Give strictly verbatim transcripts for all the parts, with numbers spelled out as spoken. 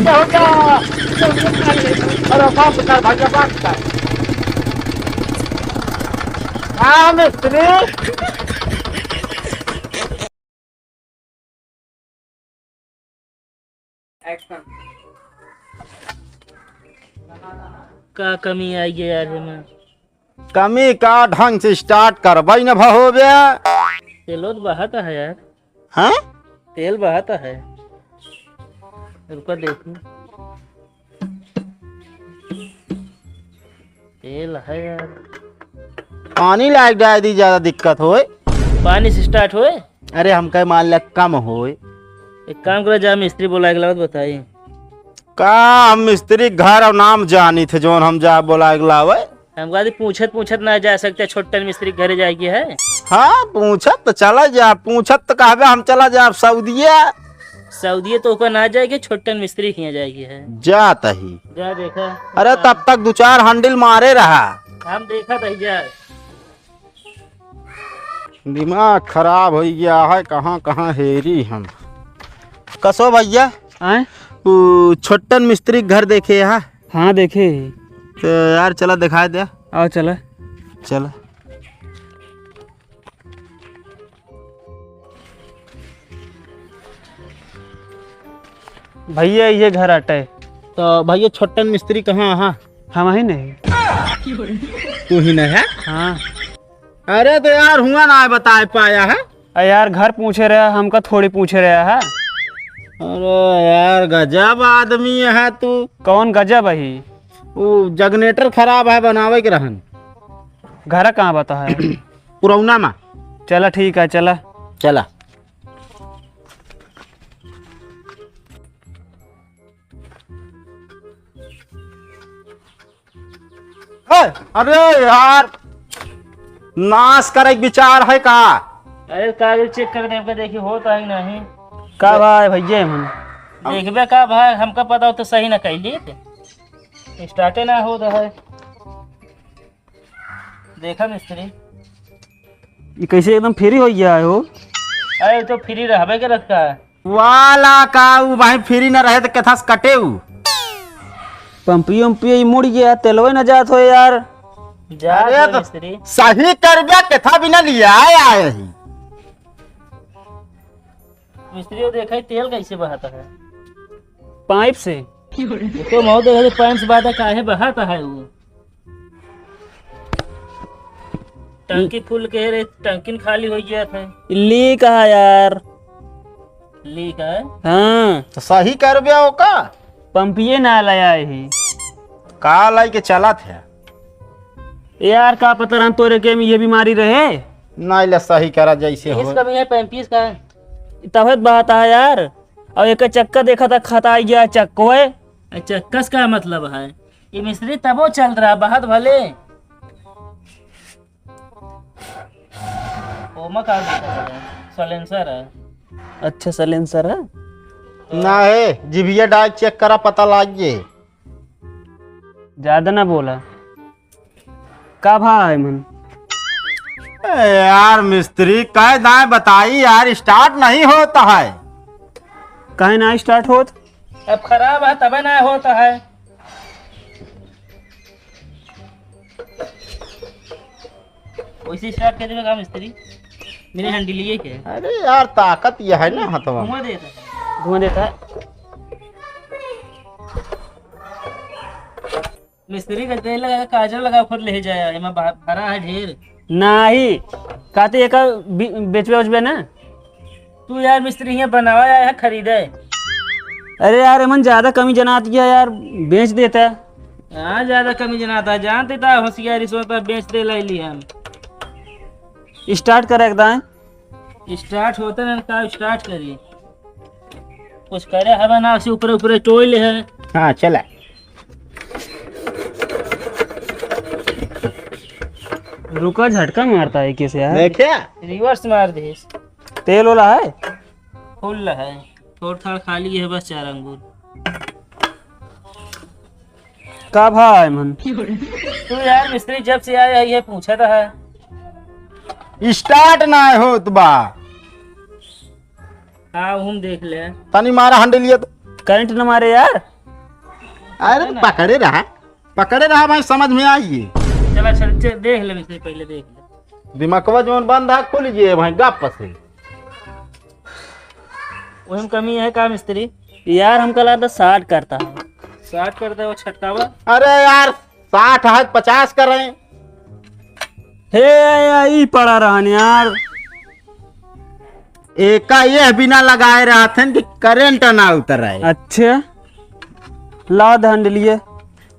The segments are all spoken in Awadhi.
हो गया। अरे बाप रे, भैया बाप रे। हाँ, मिस्त्री। Action। का कमी आई है यार एमा? कमी का, ढंग से start करबई न भहो बे। तेलो तो बहत है यार। हाँ? तेल बहत है। रुको देखी। तेल है यार। पानी लाइक डाल दी, ज्यादा दिक्कत होए। पानी से start होए? अरे हमका मान लिया कम होए। एक काम करो, जा मिस्त्री बोलाए के लावत बताई। का हम मिस्त्री घर और नाम जानी थे, जौन हम जा बोलाए के लावे? हम कहा थी, पूछत पूछत ना जा सकते, छोटन मिस्त्री के घरे जाए के है। हाँ, पूछत तो चला जा, पूछत तो कहबे हम चला जा सऊदिया। सऊदिया तो ओकर ना जाए के, छोटन मिस्त्री के यहाँ जाए के है। जात ही। जा देखा। अरे तब तक दो चार handle मारे रहा। हम देखा तही जा। दिमाग खराब होइ गया है, कहाँ कहाँ हेरी हम। कसो भैया, आए? उ छोटन मिस्त्री के घर देखे हा? हाँ, देखे ही। तो यार, चला दिखाए दे। आओ, चला। चला। भैया, ये घर अटे। तो भैया, छोटन मिस्त्री कहाँ हा? हम ही नहीं। तू ही नहीं है? हाँ। अरे तो यार, हुआ ना बताए पाया है। अरे यार, घर पूछे रहा, हमका थोड़ी पूछे रहा है। अरे यार, गजब आदमी है तू। कौन गजब है? वो generator खराब है, बनावे के रहन। घर कहाँ बता है? पुरौना मा। चला ठीक है, चला। चला। ए, अरे यार, नाश करे के विचार है का? अरे कागज check कर देख के देखी होत है कि नहीं। का भाई भैया मन? देखबे का भाई, हमका पता हो तो सही ना कैली थे। Start ना होत है। देखा मिस्त्री। ये कैसे एकदम free हो गया है हो? अरे तो free रहबे के रखा है। वाला का उ भाई free न रहे तो केथा से कटे उ? पंपियो उम्पियो ही मुड़ गया, तेलवे न जात हो यार। जा अरे तो तो मिस्त्री। सही कर गया, केथा बिना लिया आया है। मिस्त्री, वो देखा, तेल कैसे बहाता है? पाइप से। वो तो मऊ देखा, पाइप से बहाता, काहे बहाता है वो? टंकी फुल के रे, टंकी खाली हो गया था। लीक है यार। लीक है? हाँ। तो सही कर बे ओका। पंपिये ना लाया ही। का लाई के चलत है? यार, का पता रहन तोरे के में ये बीमारी रहे। नहीं ले, सही करा जैसे हो। कमी है पैंतीस का। तबे तो बात है यार। और एक चक्का देखा था, खता गया चक्को है। अच्छा, चक्कस का मतलब है? ये मिस्त्री तबो चल रहा, बहुत भले। ओमा का दिक्कत है? Silencer है। अच्छा, silencer है? ना है, जिभिया डाल check करा, पता लाग जे। ज्यादा ना बोला। का भा है मन? ए यार मिस्त्री, कह दाए बताई यार, start नहीं होता है। काहे ना start होत? अब खराब है, तबे ना होता है। वैसे start कर देगा मिस्त्री, मेरे handle ये के। अरे यार, ताकत ये है ना हथवा। धुआं देता है। धुआं देता है। मिस्त्री का तेल लगा, काजल लगा, फिर ले जाया, एमा भा-, भरा है ढेर। नाही, कहते एका बी-, बेचबे उचबे ना। तू यार मिस्त्री हियाँ बनावा आया है खरीदे। अरे यार, एमन ज्यादा कमी जनात गया यार, बेच देता। हाँ, ज्यादा कमी जनाता है, जानते था होशियारी सोचता बेच दे लाई ली हम। Start कर एकदम। Start होता ना, का start करी? कुछ करे हवा ना, उसे ऊपर ऊपर टोई ले है। हाँ, चला। रुका, झटका मारता है कैसे यार? देखे? Reverse मार दे। तेल वाला है? Full है, थोड़ा थोड़ा खाली है बस चार अंगूर। का भा है मन? तू यार मिस्त्री जब से आया है ये पूछत है। Start ना होत बा। हाँ, हम देख ले। तनी मारा handle ये तो। करंट न मारे यार। अरे तो पकड़े रहा, पकड़े रहा भाई, समझ में आई। चला, चल, चल, देख ले मिस्त्री, पहले देख ले। दिमकवा जौन बंद है, खुल जाए भाई, गप से। वही में कमी है का मिस्त्री? यार, हमका लागत साठ करता है। साठ करता है वो छट्टावा? अरे यार, साठ है, पचास करें। हे, ई पड़ा रहन यार। एका ये बिना लगाए रहत हन कि करंट ना उतरे। अच्छा, ला दे हंडलिए।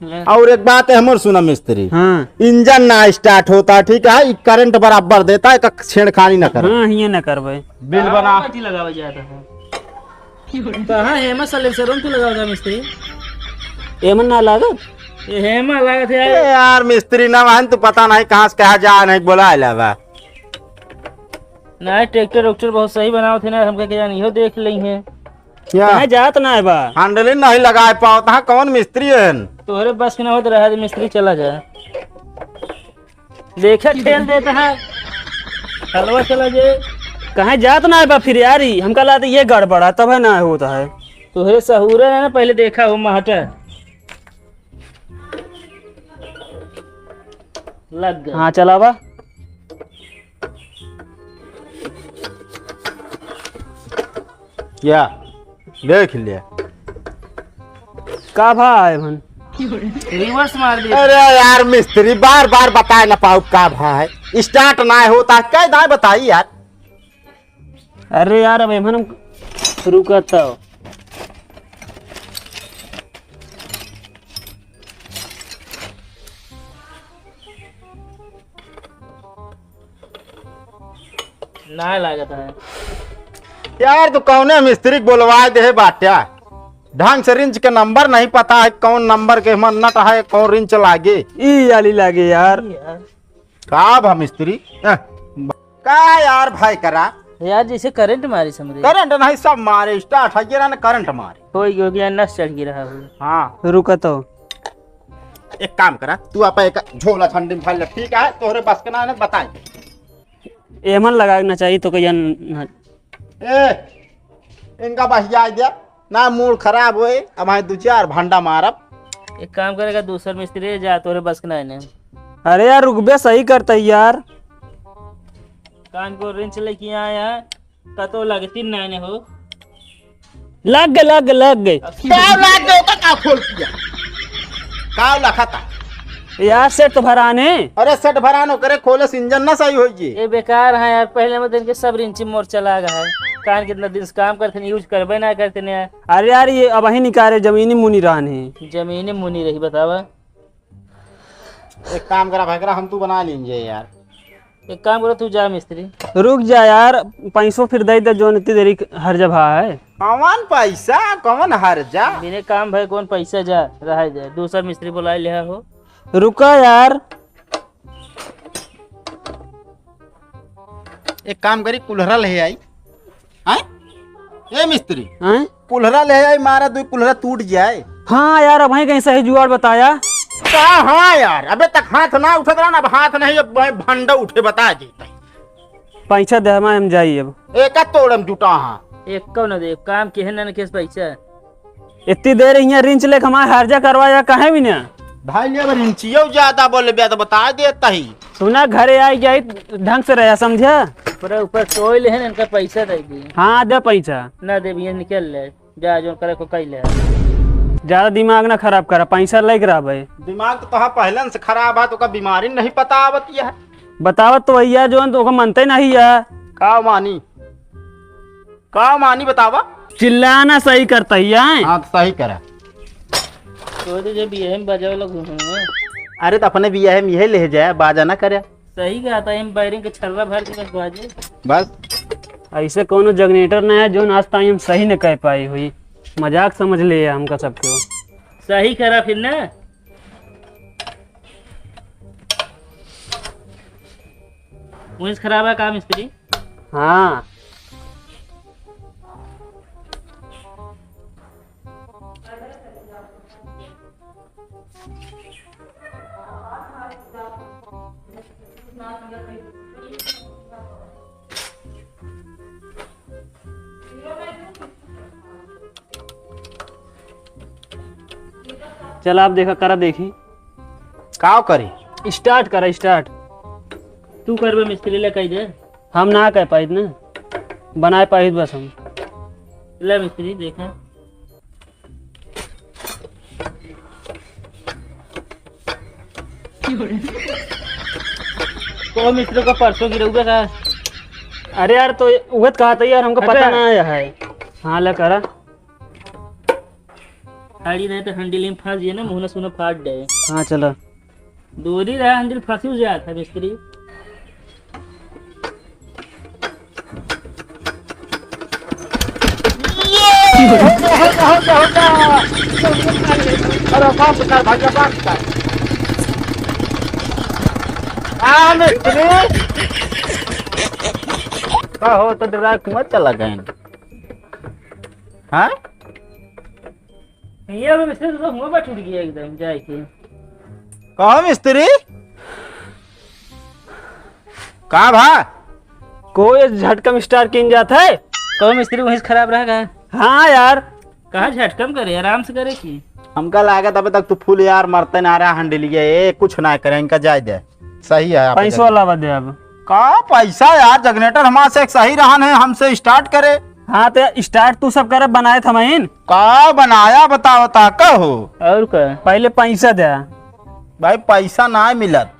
ले। और एक बात है, हमर सुना मिस्त्री। हाँ। इंजन ना स्टार्ट होता, ठीक है, ई करंट बराबर देता है, एक छेड़खानी ना करे। हाँ, हिये ना करबे। बिल बना। कहाँ लगावे जाता है? कहाँ हेमा सलेंसर में तू लगावता मिस्त्री? एमन ना लागत? ये हेमा लागत है ए यार। यार, मिस्त्री ना मान, तू पता नहीं कहाँ से कहाँ जा, नहीं बोला है लावा। ना, ट्रैक्टर उक्टर बहुत सही बनावत है ना, हमके के जान इहो देख लेई है। क्या? कहाँ जात ना है बा? हैंडलिंग नहीं लगाए पावत है, कौन मिस्त्री है? तोहरे बस के ना होत रहा, मिस्त्री चला जा। देखे ठेल देता है। हलवा चला जे। कहाँ जात ना है बा फिर यार, ई हमका लागत ये गड़बड़ा, तब है ना होता है। तोहरे सहूरे है ना, पहले देखा हो महटा। लग गए। हाँ, चलावा। या, देख लिया। का भा है भन? रिवर्स मार दिया। अरे यार मिस्त्री, बार बार बताए ना पाउब का भा है, स्टार्ट ना होता, कह दाए बताई यार। अरे यार, अब एमन हम रुकत हो। ना लागत है। यार, तू कौने मिस्त्री के बोलवाए दे बाट्या? ढंग से रिंच के नंबर नहीं पता है, कौन नंबर के मन नट है, कौन रिंच लागे। ई आली लागे यार। ई यार। का भा मिस्त्री? अह, का यार भाई करा? यार, जैसे करंट मारी समझे। करंट नहीं, सब मारे, स्टार्ट है, ये ना करंट मारे। होई गयो, गया, नस चढ़ गिरा हो। हाँ। रुका तो। एक काम करा, तू आप एक झोला ठंडी में भर ले, ठीक है? तोहरे बस के ना, ना बताई। एमन लगाए ना चाहिए तो कहिया न-, न- ए, इनका बहिया दिया ना, मूड खराब होए, अब आए दो चार भंडा मारब। एक काम करेगा, दूसर मिस्त्री जा, तोरे बस के ना आने। अरे यार, रुकबे, सही करता है यार। कान को रिंच लेके आया है, कतो लगती ना आने हो। लग गए, लग गए, लग गए। का लाग गए, ओका का खोल दिया? का लखता? यार, सेट तो भराने। अरे, सेट भरानो करे, खोले से इंजन ना सही होई जी। ये बेकार है यार, पहले में दिन के सब रिंची मोर चला गया है। कान कितना दिन से काम करते नहीं, यूज करबे ना करते नहीं यार। अरे यार, ये अब ही निकाले, जमीनी मुनी रहन है। जमीनी मुनी रही, बतावा। एक काम करा भाई करा, हम तू बना लीजिए यार। एक काम करो, तू जा मिस्त्री। रुक जा यार, पैसो फिर दे दे, जोन इतनी देरी हर जगह है। कौन पैसा, कौन हर जा? बिने काम भाई, कौन पैसा जा, रहा जाए, दूसर मिस्त्री बुला लिया हो। रुका यार। एक काम करी, कुल्हरा ले आई। हैं? ए मिस्त्री, हैं? कुल्हरा ले आई, मारा दो कुल्हरा टूट जाए। हाँ यार, अब वहीं कहीं सही जुगाड़ बताया। का हाँ यार, अबे तक हाथ ना उठत रहा ना, अब हाथ नहीं, अब भाई भंडा उठे, बता देता है। पैसा दे हमारे, हम जाई अब। एका तोड़म जुटा हाँ। एक को न दे, काम के है ना, केस पैसा। इतनी देर यहाँ रिंच लेके हमारे हर्जा करवाया, कहे भी ना। भाई, ले अब रिंचियो ज्यादा बोले बे, तो बता देता ही। सुना, घरे आई जाई, ढंग से रहा, समझा? ऊपर, ऊपर सोई ले है ना, इनका पैसा दे दी। हाँ, दे पैसा। ना दे भैया, निकल ले, जा, जो करे को कई ले। ज्यादा दिमाग ना खराब करा, पैसा लेके रह भाई। दिमाग तो तोहा पहले से खराब है, तो का बीमारी नहीं पता आवत है। बतावत तो भैया, जो तो ओका मनते नहीं है। का मानी? का मानी बतावा? चिल्लाना सही करता ही है। हाँ, तो सही करा। तो जे बियाह में बाजा वाला घूमे। अरे, तो अपने बियाह में यही ले जाए, बाजा ना करे। सही कहा था, हम वायरिंग के छर्रा भर के बस बाजे। बस। ऐसे कोनो जनरेटर ना है, जो आज ताई हम सही न कह पाई हुई। मजाक समझ लिए हमका सबके। सही करा फिर ना। वहीं से खराब है काम मिस्त्री। हाँ। चला, आप देखा, करा देखी। काव करी? Start करा, start। तू करबे मिस्त्री, ले कही दे। हम ना कह पाइत ना, बनाए पाइत बस हम। ले मिस्त्री, देखा। तो मिस्त्री का परसों गिरउबे का? अरे यार, तो उहत कहा था यार, हमको पता अच्छा। ना आया है। हाँ, ले करा। खाली रहे तो handle में फंस जाए ना, मुहना सुना फाट जाए। हाँ, चला। दूरी रहा, handle फंसी जात है मिस्त्री। अरे बाप रे, भैया बाप रे। हाँ, मिस्त्री। का हो, तो डरा कुआं चला गए? हाँ? ये अभी मिस्त्री तो मुंह पर टूट गया एकदम जाए के। कहो मिस्त्री, का भा? कोई झटकम start किन जात है? कहो मिस्त्री वहीं से खराब रह गया। हाँ यार। कहाँ झटकम करे, आराम से करे की। हमका लागत अबे तक तू full यार मरते ना रहा हंडलिया, ए कुछ ना करे, इनका जाए दे। सही है, आप पैसा वाला बदे अब। का पैसा यार, generator हमारे से एक सही रहन है, हमसे start करे। हाँ, तो start तू सब करे, बनाए था महीन। का बनाया बताओ ता, का हो? और का? पहले पैसा दे। भाई, पैसा ना मिलत।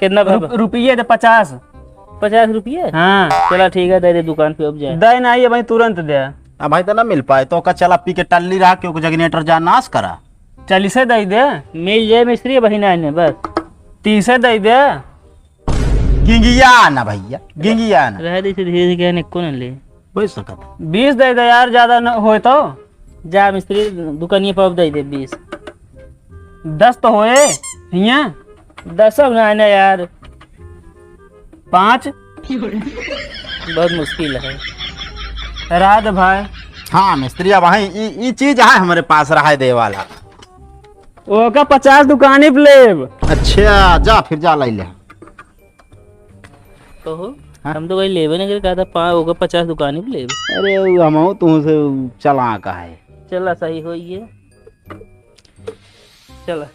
कितना बा? रुप-, रुपये दे, पचास। पचास रुपये? हाँ। चला ठीक है, दे दे दुकान पे, अब जाए। दे ना, ये भाई तुरंत दे। अब भाई तो ना मिल पाए, तो का चला पी के टल्ली रहा, क्यों generator जा नाश करा। चालीसे दे दे। मिल जाए मिस्त्री, वही ना आने बस। तीसे दे दे। गिंगिया ना भैया, गिंगिया ना। रह दे, इसे धीरे धीरे कहने को न ले। हो सकत। बीस दे दे यार, ज्यादा न होए तो। जा मिस्त्री, दुकानिए पर अब दे दे बीस। दस तो होए, हियाँ। दस अब ना आने यार। पाँच। बहुत मुश्किल है। रात भाई। हाँ मिस्त्री, अब वहीं ई, ई चीज है हमारे पास रहा दे वाला। ओका पचास दुकानी पे लेब। अच्छा, जा फिर जा लाई ले। तो हो, हाँ? हम तो कहीं लेबे नहीं करे, कहा था पा-, ओका पचास दुकानी पे लेब। अरे, उ हमहू तुमसे चालाक है। चला, सही हो ये। चला।